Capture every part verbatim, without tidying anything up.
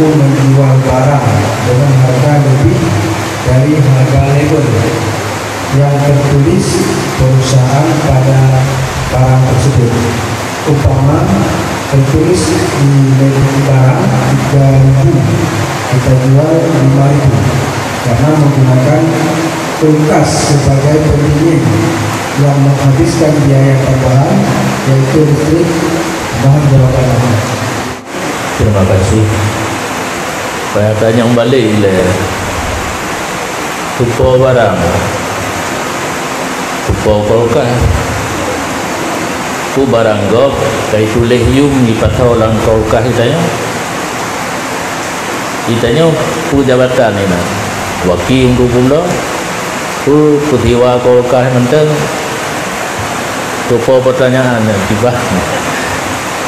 menjual barang dengan harga lebih dari harga label yang tertulis perusahaan pada barang tersebut. Umpama, tertulis di label barang tiga ribu, kita jual lima ribu, karena menggunakan kulkas sebagai pendingin yang menghabiskan biaya tambahan, yaitu listrik. Mohon jawabannya. Terima kasih. Payah tanyong balek ilée. Tupo barang. Tupo kulkas. Peue barang gob, ka ituléh yum jipasoe lam kulkas geutanyoe? Geutanyoe peue jabatan inan? Waki untuk pulo? Peue peusiwa kulkas mantong? Tupo peutanyaan nyan tiba.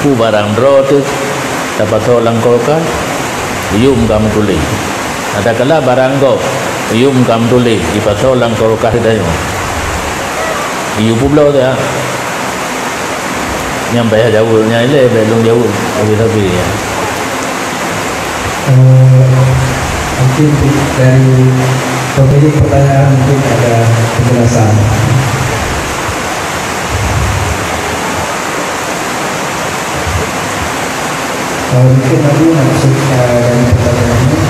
Peue barang droe teuh tapasoe lam kulkas? Yum ka meutuléh. Adakala barang gob, yum ka meutuléh jipasoe lam kulkas geutanyoe. Yum peubloe teuh, ha? Nyang payah jaweueb nyan ilée, bék lôn jaweueb sabe-sabe nyan. Eh, mungkin dari pemilik pertanyaan mungkin ada penjelasan. Eh, mungkin aku nak masuk, eh, dari pertanyaan ini.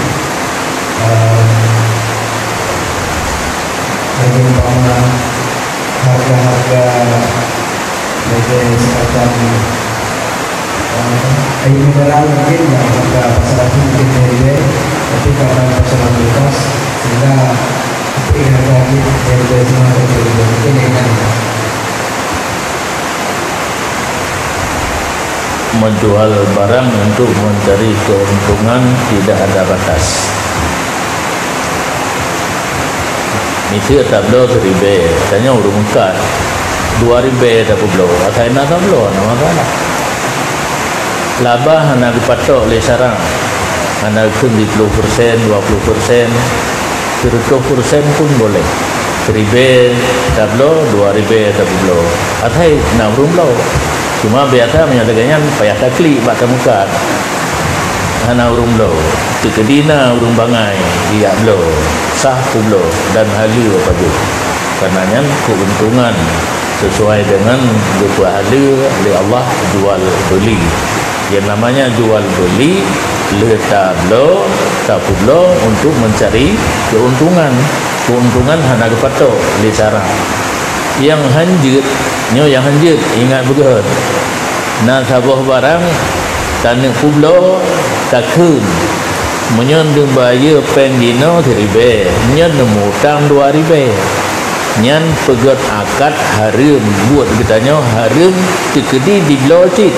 Eh, bagaimana harga-harga Jadi, semacam, eh, air mineral mungkin yang harga pasaran tu mungkin lima ribèe, tapi karena persoalan kulkas, sehingga harga dia lima ribèe semua, mungkin yang ingat. Menjual barang untuk mencari keuntungan tidak ada batas. Miseue tabloe siribèe, tanyoe ureueng meukat, dua ribèe tapeubloe, asai na tabloe, hana masalah. Laba hana geupatok lé syarak, hana geukheun siplôh persen, dua puluh persen, sireutoh persen pun boleh. Siribèe tabloe, dua ribèe tapeubloe, asai na ureueng bloe. Cuma biasa meunyoe lagèe nyan payah taklik bak tameukat. Hana ureueng bloe, teukeudi na ureueng bangai jijak bloe, sah peubloe dan haleue pajoh. Kareuna nyan keuntungan sesuai deungon geupeuhaleue lé Allah jual beuli. Yang namanya jual beuli, le tabloe, tapeubloe untuk mencari keuntungan. Keuntungan hana geupatok lé syarak. Nyang hanjeuet, nyoe nyang hanjeuet, ingat beugöt. Na saboh barang taneuk peubloe, takheun. Meunyoe neubayeue péng jinoe siribèe, nyan neumutang dua ribèe. Nyan peugöt akad hareuem, buet geutanyoe hareuem teukeudi dibloe cit.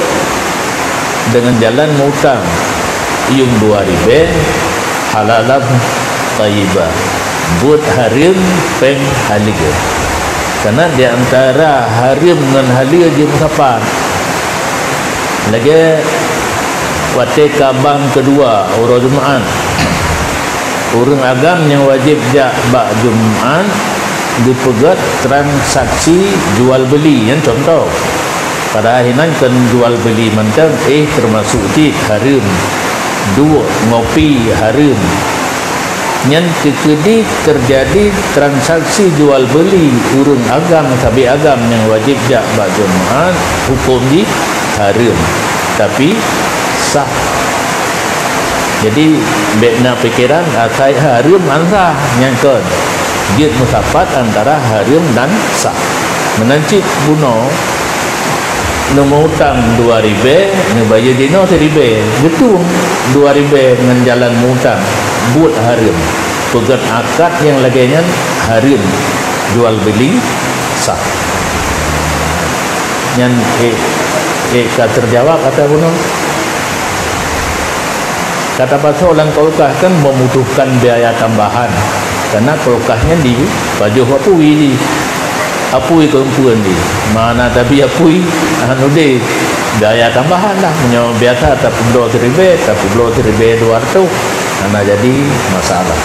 Deungon jalan mutang, yuem dua ribèe, halalan thayyibah. Buet hareuem péng haleue. Kareuna di antara hareuem ngon haleue jeuet meusapat. Lagèe watèe ka bang keudua uroe Jumat, ureueng agam nyang wajéb jak bak Jumat geupeugöt transaksi jual beuli, nyan contoh. Padahai hinan kon jual beuli mantong, éh, teumasok cit hareuem. Duek, ngopi, hareuem. Nyan teukeudi teujadi transaksi jual beuli ureueng agam sabe agam nyang wajéb jak bak Jumat, hukôm jih hareuem, tapi sah. Jadi, bék na pikeran asai hareuem an sah, nyan kon. Jeuet meusapat antara hareuem dan sah. Meunan cit bunoe, neumutang dua ribèe, neubayeue jinoe siribèe, geutueng dua ribèe ngon jalan mutang, buet hareuem. Peugöt akad nyang lagèe nyan hareuem, jual beuli sah. Nyan, éh, éh, ka teujawab ata bunoe? Ka tapasoe lam kulkas kan membutuhkan biaya tambahan, karena kulkas nyan dipajoh apui jih. Apui keumpeuen jih, mana tabi apui, hana udeb. Biaya tambahan lah, meunyoe biasa tapeubloe siribèe, tapeubloe siribèe dua reutôh, hana jadi masalah.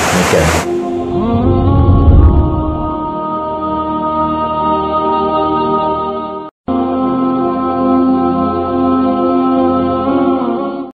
Demikian.